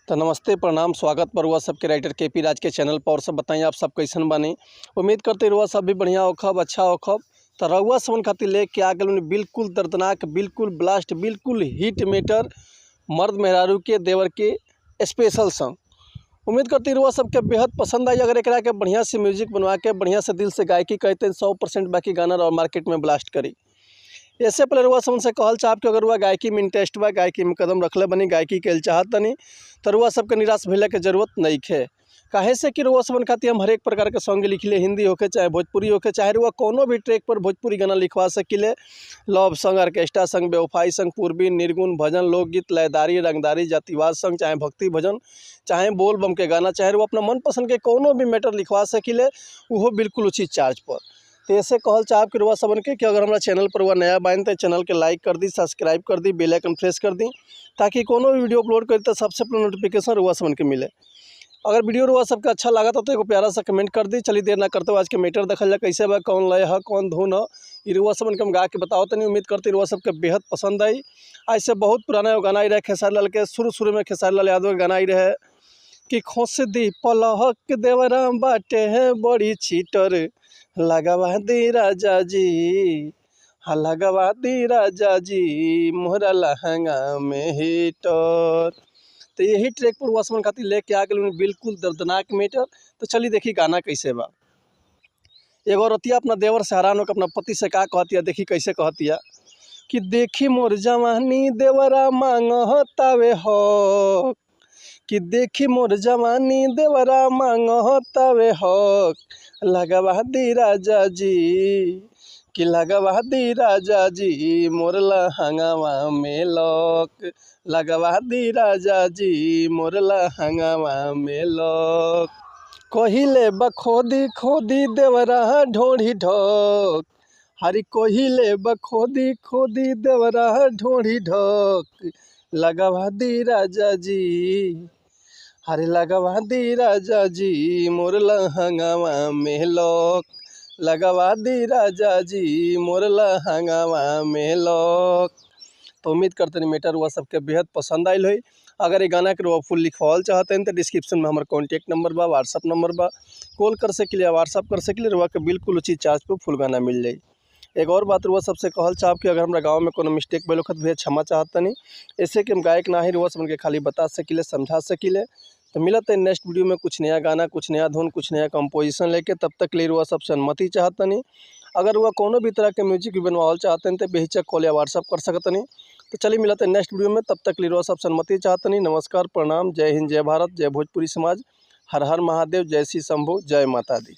तो नमस्ते, प्रणाम, स्वागत पर हुआ सबके राइटर के पी राज के चैनल पर। और सब बताइए आप सब कैसन बानी। उम्मीद करते रुआ सब भी बढ़िया होखब, अच्छा होखब। तो रउआ सबन खातिर लेके आ गइल बिल्कुल दर्दनाक, बिल्कुल ब्लास्ट, बिल्कुल हिट मेटर मर्द मेहरारू के देवर के स्पेशल सॉन्ग। उम्मीद करती रुआ सबके बेहद पसंद आई। अगर एकरा के बढ़िया से म्यूजिक बनवा के बढ़िया से दिल से गायकी कहते 100% बाकी गाना और मार्केट में ब्लास्ट करी। ऐसे पहले रुआ सबन से कहल चाहब कि अगर रुआ गायकी में इंटरेस्ट बा, गायकी में कदम रखले बनी, गायकी के चाहत तनी, तो रुआ सबके निराश भइला के जरूरत नहीं है। काहे से कि रुआ सबन खातिर हम हरेक प्रकार के सॉन्ग लिखले, हिंदी होके चाहे भोजपुरी होके, चाहे रुआ कोनो भी ट्रैक पर भोजपुरी गाना लिखवा सकिले। लव सॉन्ग, ऑर्केस्ट्रा संग, बेवफाई संग, पूर्वी, निर्गुण, भजन, लोकगीत, लयदारी, रंगदारी, जातिवाद संग, चाहे भक्ति भजन, चाहे बोल बम के गाना, चाहे रुआ अपना मनपसंद के कोनो भी मैटर लिखवा सकिले, उहो बिल्कुल उचित चार्ज पर। तो ऐसे कहल चाहब कि रुआ सबन के कि अगर हमारा चैनल पर हुआ नया बाइन तो चैनल के लाइक कर दी, सब्सक्राइब कर दी, बेल आइकन प्रेस कर दी, ताकि कोनो भी वीडियो अपलोड करी तो सबसे पहले नोटिफिकेशन रुआ सबन के मिले। अगर वीडियो रुआ सबके अच्छा लगा तो एगो प्यारा सा कमेंट कर दी। चलिए देर ना करते हुए आज के मैटर देखल जाए, कैसे बा, कौन लय है, कौन धुन है, ई रुआ सबन के हम गा के बताओ तनी। उम्मीद करते रुआ सबके बेहद पसंद आई। आज से बहुत पुराना एगो गाना आई रहे खेसारी लाल के, शुरू शुरू में खेसारी लाल यादव के गाना आई रहे कि खोस दी पलहक देवरा बाटे हैं बड़ी चीटर, लगवा दी राजा जी, हाँ लगवा दी राजा जी मोहरा लहंगा में हीटर। तो यही ट्रैक पर वासमन खातिर लेके आ गए बिल्कुल दर्दनाक मैटर। तो चलिए देखी गाना कैसे बा। एगो रतिया अपना देवर से हैरान होकर अपना पति से का कहतिया, देखी कैसे कहतिया कि देखी मोर जवानी देवरा मांगतावे हक, कि देखी मोर जवानी देवरा मांगतावे हक, लगवा दी राजा जी, कि लगवा दी राजा जी मोर लहंगावा में लॉक, लगवा दी राजा जी मोर लहंगावा में लॉक। कहिले बखोदी खोदी देवरा ढोढ़ी ढोक, हरी कहिले बखोदी खोदी देवरा ढोढ़ी ढोक, लगवा दी राजा जी, हरे लगवा दी राजा जी मोर लहंगावा में लॉक, लगवा दी राजा जी मोर लहंगावा में लॉक। तो उम्मीद करते हैं मैटर हुआ सबके बेहद पसंद आयल है। अगर ये गाना के रुआ फुल लिखवाल चाहते हैं तो डिस्क्रिप्शन में हमारे कॉन्टैक्ट नंबर बा, व्हाट्सअप नंबर बा, कॉल कर सकिले या व्हाट्सअप कर सकिले, रुआ के बिल्कुल उचित चार्ज पर फुल गाना मिल जाई। एक और बात रुआ सबसे कहल चाहब कि अगर हमारा गाँव में कोनो मिस्टेक भइल होखत भैया क्षमा चाहतनी, ऐसे कि हम गायक ना ही रुआ सबन के खाली बता सकिले, समझा सकिले। तो मिलत है नेक्स्ट वीडियो में कुछ नया गाना, कुछ नया धुन, कुछ नया कंपोजिशन लेके। तब तक ले रुआ सबसे अनुमति चाहतनी। अगर वह कोनो भी तरह के म्यूजिक भी बनवाल चाहते हैं तो बेहिचक कॉल या व्हाट्सअप कर सकतनी। तो चलिए मिलते हैं नेक्स्ट वीडियो में, तब तक ले रुआ सबसे अनुमति चाहतनी। नमस्कार, प्रणाम, जय हिंद, जय भारत, जय भोजपुरी समाज, हर हर महादेव, जय श्री शंभू, जय माता दी।